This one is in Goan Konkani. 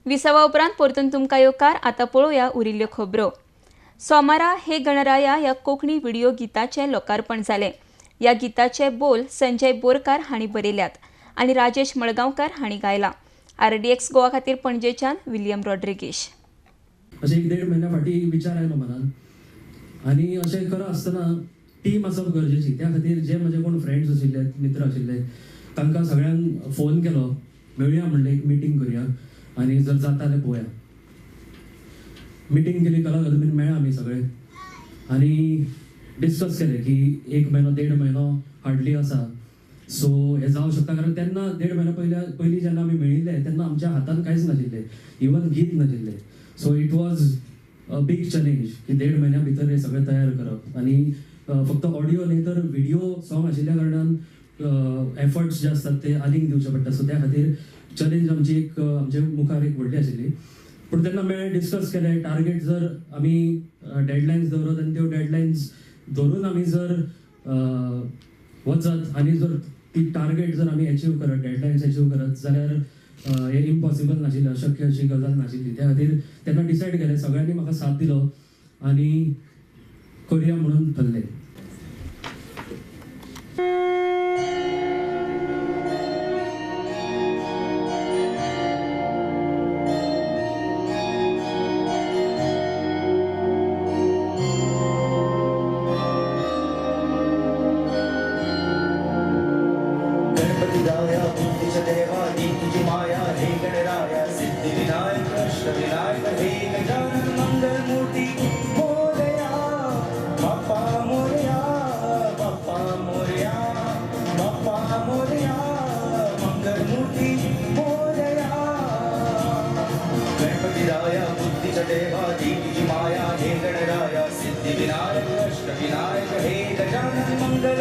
विसवा उपरांत परतून तुमकां येवकार. आतां पळोवया उरिल्ल्यो खबरो. सोमारा हे गणराया ह्या कोंकणी व्हिडियो गीताचें लोकार्पण जालें. ह्या गीताचे बोल संजय बोरकार हांणी बरयल्यात आनी राजेश मडगांवकार हांणी गायला. आरडीएक्स गोवा खातीर पणजेच्यान विलियम रॉड्रिगेश. अशें एक देड म्हयन्या फाटीं विचार आयलो मनान आनी अशें करत आसतना टीम आसप गरजेची. त्या खातीर जे म्हजे कोण फ्रेंड्स आशिल्ले, मित्र आशिल्ले, तांकां सगळ्यांक फोन केलो, मेळुया म्हणलें, एक मिटींग करुया आनी जर जाता जाल्यार पळोवया. मिटींग केली, कला अकादमीन मेळ्ळा आमी सगळे आनी डिस्कस केलें की एक म्हयनो देड म्हयनो हार्डली आसा, सो हें जावं शकता. कारण तेन्ना देड म्हयनो पयलीं जेन्ना आमी मेळिल्ले तेन्ना आमच्या हातान कांयच नाशिल्लें, इवन गीत नाशिल्लें. So it was a big challenge की देड म्हयन्या भितर हें सगळें तयार करप आनी फक्त ऑडियो न्ही तर व्हिडियो सॉंग आशिल्ल्या कारणान एफर्ट्स जे आसतात ते आनीक दिवचे पडटा. सो त्या खातीर चॅलेंज आमची एक आमचे मुखार एक व्हडली आशिल्ली. पूण तेन्ना मेळ्ळें, डिस्कस केलें, टार्गेट जर आमी डेडलायन्स दवरत आनी त्यो डेडलायन्स धरून आमी जर वचत आनी जर ती टार्गेट जर आमी एचीव करत, डेडलायन्स एचीव करत जाल्यार हें इम्पॉसिबल नाशिल्लें, अशक्य अशी गजाल नाशिल्ली. त्या खातीर तेन्ना डिसायड केलें, सगळ्यांनी म्हाका साथ दिलो आनी करुया म्हणून ठरलें. सिद्धिविनायक अष्टविनायक हे गजानन मंगल